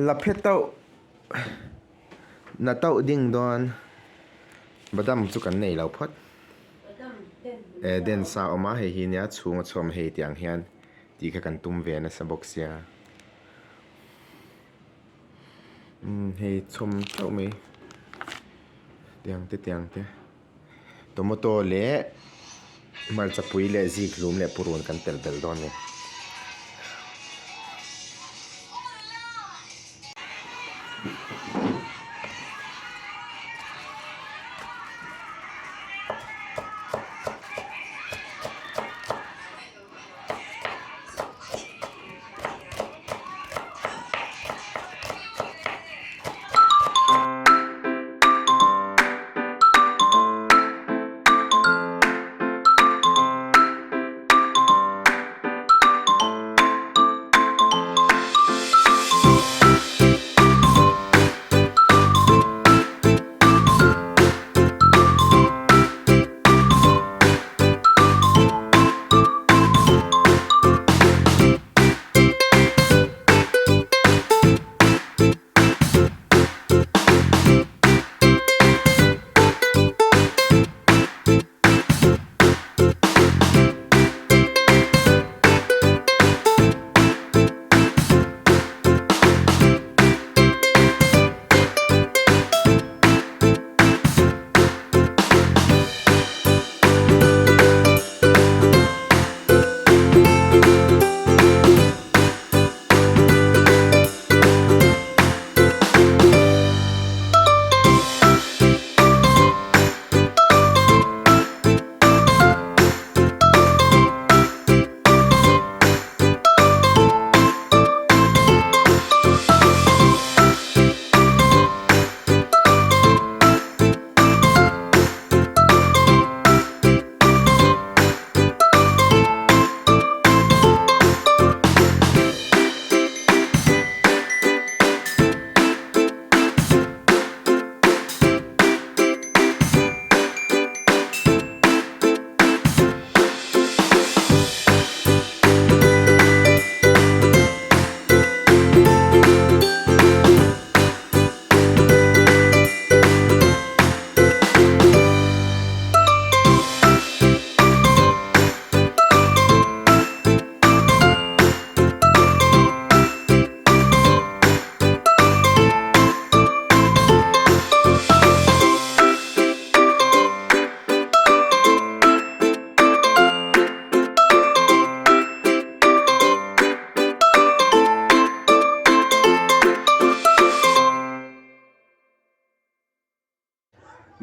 La phe tauh na tauh ding dawn badam chu kan nei lo phawt eh den sa a awm a hei hi nia chhung a chhuak hei tiang hian tih kha kan tum ve nasa bawk sia umm hei chhawm teuh mai tiang te tiang te. Tomato leh hmarcha pui leh zikhlum leh purun kan telh belh dawn a ni.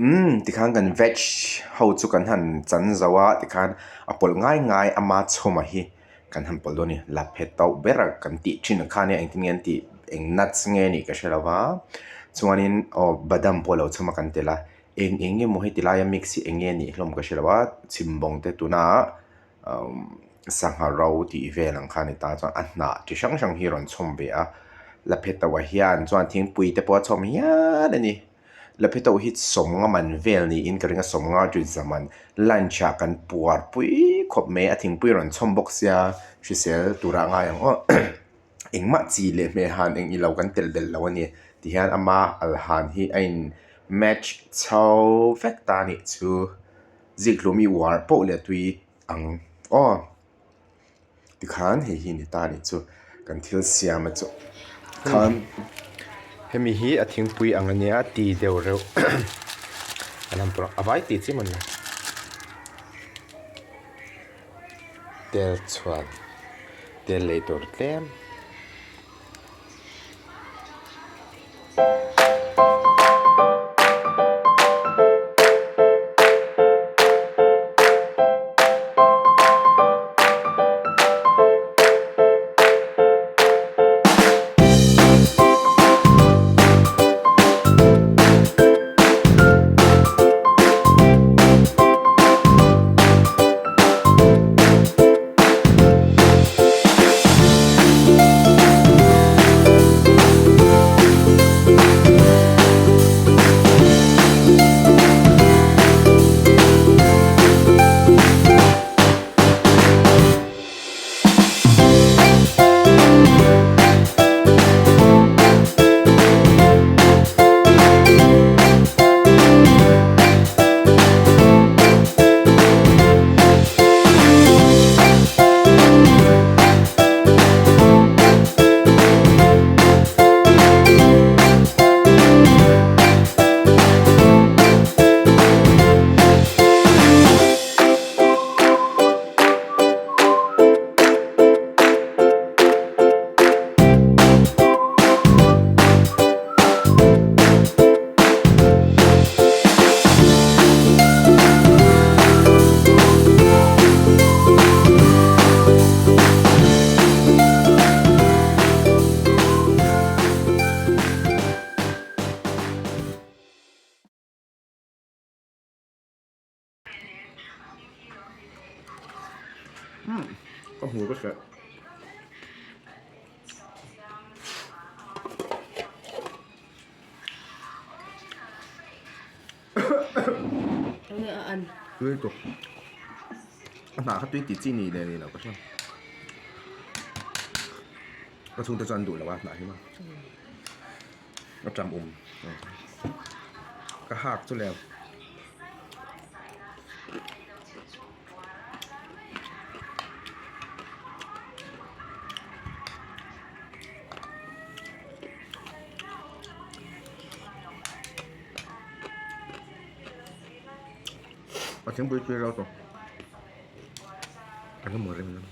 Umm tikhan kan veg ho chu kan han chan zo a tikhan a pawlh ngai ngai ama chhawma hi kan han pawlh dawn a ni la phe tauh ber a kan tih thin ang khan engtin nge an tih eng nuts nge anih ka hre lo va chuanin aw badam pawh a lo chhawm a kan telh a eng eng nge maw heti laia mix hi eng nge anih hlawm ka hre lo a chhimbawng te tuna sangha ro tih vel ang kha a ni ta chuan a hnah chi hrang hrang hi a rawn chhawm ve a la phe tauh ah hian chuan thingpui te pawh a chhawm hial a ni la phe tauh hi sawmnga man vel niin ka ring a sawmnga chu zaman lunch ah kan puar pui khawp mai a thingpui a rawn chhawm bawk sia hrisel turah a ngai ang aw engmah chi leh hmeh han eng ilo kan telh belh lo a ni tihian ama al han hi a in match chho vek ta a nih chu. Zikhlum i uar poh leh tui ang aw tikhan hei hi ni ta nih chu kan thil siam a chu khan hemi hi a thingpui ang ania ti deuh reuh an han pawrh a vai tih chi mawn le tel chhuan tel lei tur tlem. Hmuh ka hreh. Tui tuk. A hnah kha tui tih chi ni leh ni loh ka hria. Ka chhungte chuan an duh lo a hnah hi maw. A ṭam um. Ka hak chu leh. A thingpui tui reuh tawh eng emaw reng lam.